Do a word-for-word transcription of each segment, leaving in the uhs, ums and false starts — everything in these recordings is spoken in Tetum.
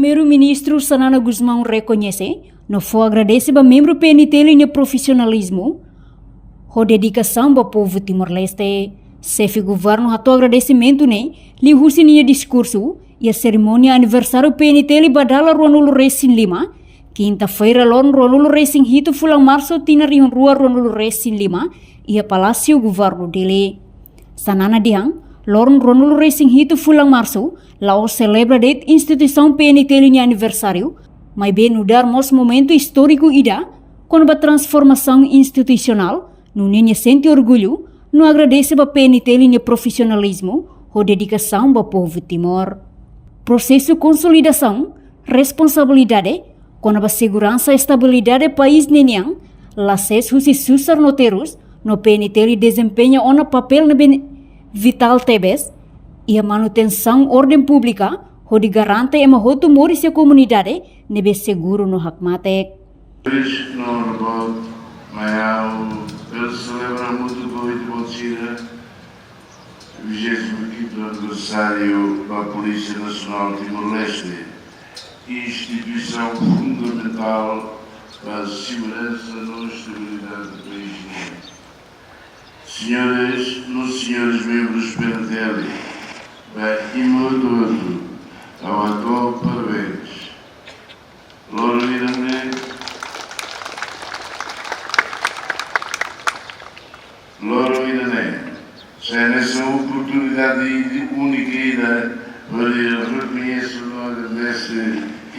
Primeiru-Ministru Xanana Gusmão rekoñese no fó agradese ba membru P N T L nia profisionalizmu ho dedikasaun ba povu Timor-Leste. Xefe governu hato'o agradesimentu ne'e liuhusi nia diskursu iha serimónia aniversáriu P N T L ba dala ruanulu resin lima, kinta-feira loron ruanulu resin hitu fulan marsu tinan rihun rua ruanulu resin lima, iha Palásiu Governu Dili. Xanana dehan, loron ruanulu resin hitu fulan marsu la'ós selebra de'it instituisaun P N T L nia aniversáriu, maibé nu'udar mós momentu istóriku ida kona-ba transformasaun institusionál, nune'e nia sente orgullu no agradese ba P N T L nia profisionalizmu ho dedikasaun ba povu Timor. Prosesu konsolidasaun responsabilidade kona-ba seguransa estabilidade país ninian la sees husi susar no terus, no P N T L dezempeña ona papél ne'ebé vitál tebes iha manutensaun orden públika, hodi garante ema hotu moris iha komunidade ne'ebé seguru no hakmatek. Três, no robot, Maiau, per celebrar muito com oito Botira, vigésimo quinto aniversário da Polícia Nacional Timor-Leste, instituição fundamental para a segurança no estabilidade do país. Senhoras, no senhores membros P N T L, ba imoduotu, ao atual parabéns. Loron ida-ne'e, loron ida-ne'e, sai hanesan oportunidade únika ida para rekoñese no agradese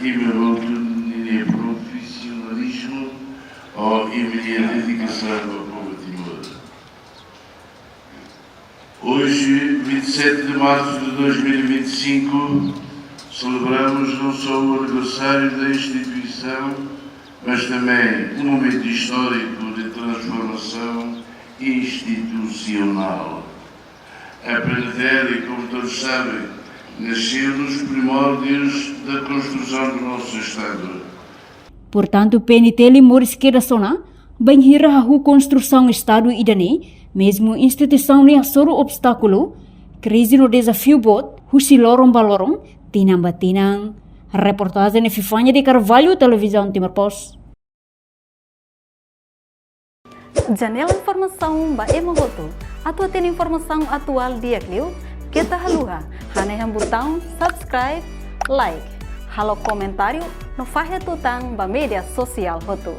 ema hotu nia profisionalizmu ho ema nia dedikasaun ba povu Timor. Hoje, vinte e sete de março de dois mil e vinte e cinco, celebramos não só o aniversário da instituição, mas também um momento histórico de transformação institucional. A P N T L, como todos sabem, nasceu nos primórdios da construção do nosso Estado. Portantu, P N T L moris kedas ona bainhira hahú konstrusaun Estadu ida-ne'e, mezmu instituisaun ne'e hasoru obstákulu, krize no dezafiu boot, husi loron ba loron, tinan ba tinan. Reportajen Epifania de Carvalho, Televizaun Timor Post. Janela informasaun ba ema hotu. Atu hatene informasaun atuál di'ak liu, keta haluha hanehan butaun subscribe, like, halo komentáriu no fahe tutan ba média sosiál hotu.